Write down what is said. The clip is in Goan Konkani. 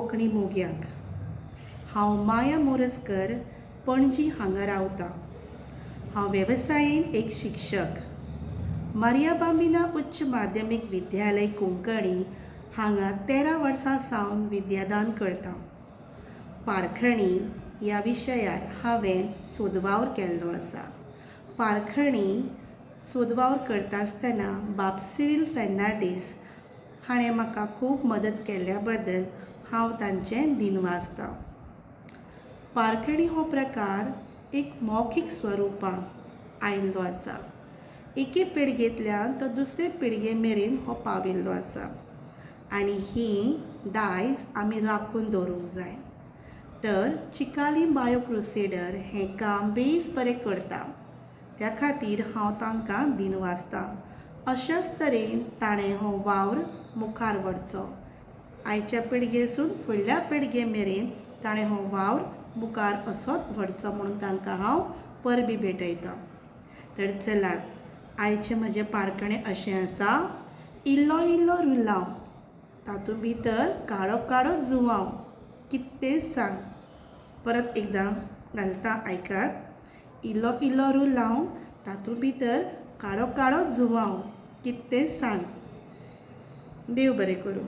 कोंकणी मोग्यांक. हांव माया मोरजकर, पणजी हांगा रावतां. हांव वेवसायेन एक शिक्षक. मारिया बाम्बिना उच्च माध्यमीक विद्यालय, कुंकळी हांगा 13 वर्सां सावन विद्यादान करतां. पारखणी ह्या विशयार हांवें सोदवावर केल्लो आसा. पारखणी सोदवावर करता आसतना बाब सिरील फेर्नांडीस हाणें म्हाका खूब मदत केल्ल्या बद्दल हांव तांचें दिनवासतां. पारखणी हो प्रकार एक मौखीक स्वरुपान आयिल्लो आसा. एके पिळगेंतल्यान तो दुसरे पिळगे मेरेन हो पाविल्लो आसा आनी ही दायज आमी राखून दवरूंक जाय. तर चिकालीम बायो क्रुसेडर हें काम बेस बरें करता, त्या खातीर हांव तांकां दिनवासतां. अशाच तरेन ताणें हो वावर मुखार व्हरचो. आयच्या पिळगेसून फुडल्या पिळगे मेरेन ताणें हो वावर मुखार असोच व्हरचो म्हणून तांकां हांव परबीं भेटयतां. तर चलात, आयचें म्हजें पारखणें अशें आसा: इल्लो इल्लो रुलांव, तातूंत भितर काळो काळो जुवांव, कितें सांग? परत एकदां घालता, आयकात: इल्लो इल्लो रुलांव, तातूंत भितर काळो काळो जुवांव, कितें सांग? देव बरें करूं.